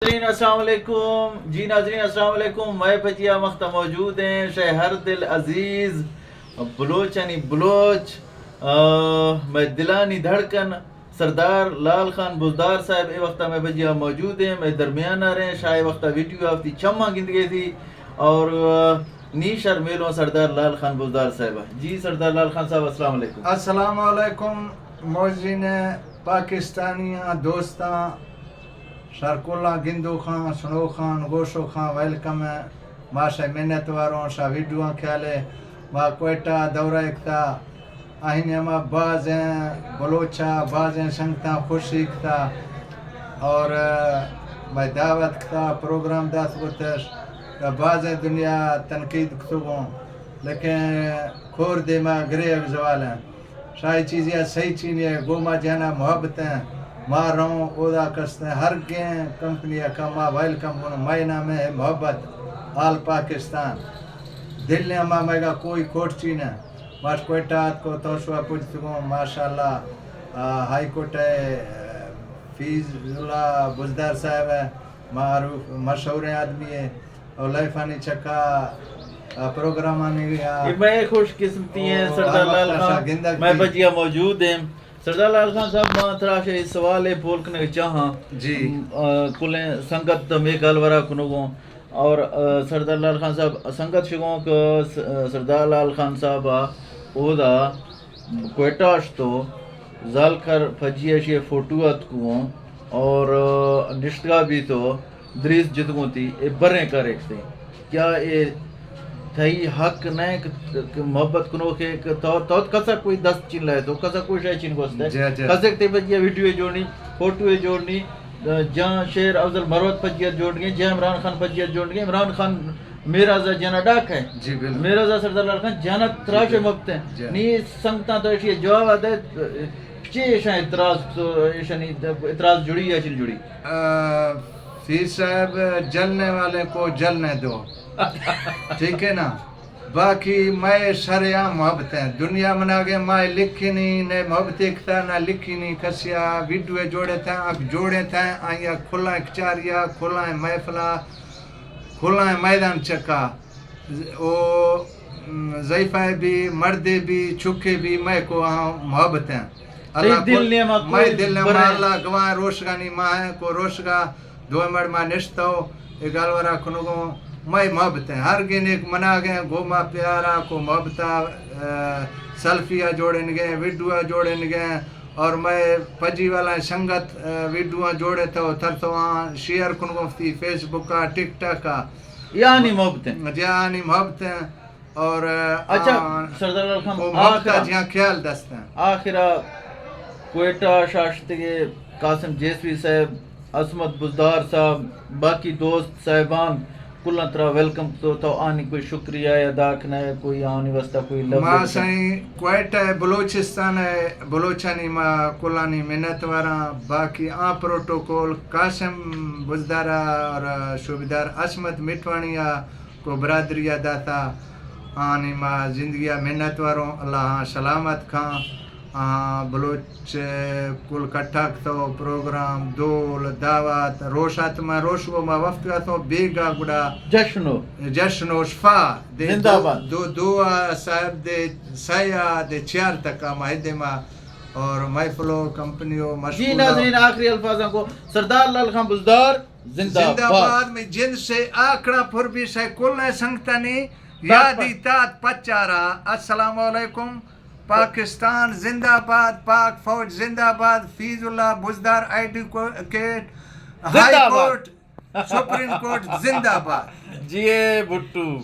ناظرین السلام علیکم۔ جی ناظرین السلام علیکم۔ مئے پجیا مختا موجود ہیں شہ ہر دل عزیز بلوچانی بلوچ، آ، مئے دلانی دھڑکن سردار لال خان بزدار صاحب اے وختا مئے پجیا موجود ہیں، مئے درمیان آ رہے ہیں۔ شاہ اے وختا ویڈیو آفتی چماں گندگے تھی اور، آ، نی شر میلوں سردار لال خان بزدار صاحب۔ جی سردار لال خان صاحب السلام علیکم۔ السلام علیکم۔ موجین پاکستانیاں دوستاں، شر کلاں گندوخاں، سنوخاں، گوشوخاں، ویلکم ہے۔ ما شے منت واروں، شا ویڈیواں خیال ہے۔ ما کوئٹہ دورہ اکتا، آہی نیما بازیں بلوچا، بازیں سنگتاں خوشی کتا اور مئے دعوت کتا، پروگرام دات گوتش، بازیں دنیا تنقید کتگوں، لیکن کور دیما گریگ زوال ہیں۔ شاہی چیزی ء صحیح چینی ء گوں ما جانا محبت ہیں۔ ما روں اودا کستیں ہر گیں کمپنی ء کم ما ویلکم گوں۔ مئے نام ہے محبت آل پاکستان۔ دل نے ما میگا کوئی کوٹ چین ہے۔ ماش کوئٹہ آت کو تو شوا پوچھتگوں ماشاءاللہ، آ، ہائی کورٹ ہے، فیض اللہ بزدار صاحب ہے، معروف مشہوریں آدمی ہے۔ اور لائفانی چکا، آ، پروگرامانی، آ، اے مئے خوش قسمتی ہیں او، سردار ہر لال وقت خان، شاگندہ مئے کی۔ بجیا موجود ہیں۔ سردار لال خان صاحب، ما ترا شے سوال ہے پول کنگ چاہاں۔ جی۔ م، آ، کلیں سنگت تو مے گال ورا کنگوں۔ اور، آ، سردار لال خان صاحب، سنگت شگوں کہ س-، سردار لال خان صاحب آ اودا کوئٹہ اش تو زالکر پجی اشی فوٹو اتکوں اور، آ، نشتگا بھی تو دریس جتگوں تی اے بریں کر ایکتے۔ کیا اے تئی حق نہ کہ، کہ محبت کنو کہ، کہ تو، تو کسا کوئی دست چین لائے تو، کسا کوئی شے چین گوستے؟ جی، جی۔ کسا تے بجیا ویڈیو جوڑنی، فوٹو جوڑنی، جان شیر افضل مروت پجیت جوڑ گئے، جے عمران خان پجیت جوڑ گئے، عمران خان میرا زا جنا ڈاک ہے۔ جی، بالکل۔ میرا زا سردار لال خان جنت تراش جی، محبت ہیں۔ جی۔ نی سنگتاں تو ایشی جواب دے، چے ایشاں اعتراض تو، ایشانی اعتراض جڑی یا چن جڑی؟ آ، فیض صاحب، جلنے والے کو جلنے دو۔ ٹھیک ہے نا؟ باقی مئے شریاں محبت ہیں۔ دنیا مناگے مائے لکھنی، نہ محبت کتا، نہ لکھنی کسیا، ویڈیو جوڑے تھے، اک جوڑے تھے، آیا کھلا کچاریا، کھلا محفلا، کھلا میدان چکا۔ او، م، ضعیفہ بھی، مردے بھی، چکے بھی، مئے کو آ محبت ہیں۔ اللہ دل کو، نیما مئے کوئی دل نیما برے۔ اللہ گواہ روشگانی ماہ ہے، کو روشگا دوئیں مڑ ما نشتو، اے گالورا کنگوں، مئے محبت ہیں۔ ہر گن ایک مناگیں، گو ما پیارا کو محبتا، آ، سیلفیا جوڑنگیں، ویڈیوا جوڑنگیں، اور مئے پجی والا سنگت، آ، ویڈیوا جوڑے تو تھر تو آں شیئر کنگوں فتی فیس بکا، ٹک ٹاکا۔ یعنی محبت ہیں۔ جی، یعنی محبت ہیں۔ اور، آ، اچھا، آ، سردار لال خان، او محبتا آخرا، جیاں خیال دست ہیں۔ آخرا کوئٹہ شاشتگے قاسم جیسوی صاحب، عصمت بزدار صاحب، باقی دوست صاحبان، کلاں ترا ویلکم تو، تو آنی کوئی شکریہ ادا کنئے، کوئی آنی واسطہ کوئی لفظ ما بکن۔ سائیں کوئٹہ بلوچستان ہے، بلوچانی ما کلانی منت واراں، باقی آ پروٹوکول قاسم بزدارا اور شوبیدار عصمت مٹوانی آ کو برادری آ داتا، آنی ما زندگی آ منت واروں، اللہ آں سلامت کھاں۔ آ، بلوچ کل کٹھا کتو، پروگرام، دول، دعوت، روش آتما، روش گو ما وفت گاتو، بیگا گڑا جشن و جشن و شفا دے، زندہ دو، باد۔ دو، دو آ صاحب دے، سہ آ دے، چیار تک آ ما ہدے ما اور محفل و کمپنی و جی مشغول آ۔ ناظرین، آخری الفاظاں کو سردار لال خان بزدار زندہ زندہ باد۔ باد۔ میں جند سے آکڑا پھر بھی سے کل نہ سنگتانی یادی تات پچارا۔ السلام علیکم۔ پاکستان زندہ باد، پاک فوج زندہ باد، فیض اللہ بزدار ایڈوکیٹ، زندہ ہائی باد۔ کورٹ، سپریم کورٹ زندہ باد۔ جی اے بھٹو۔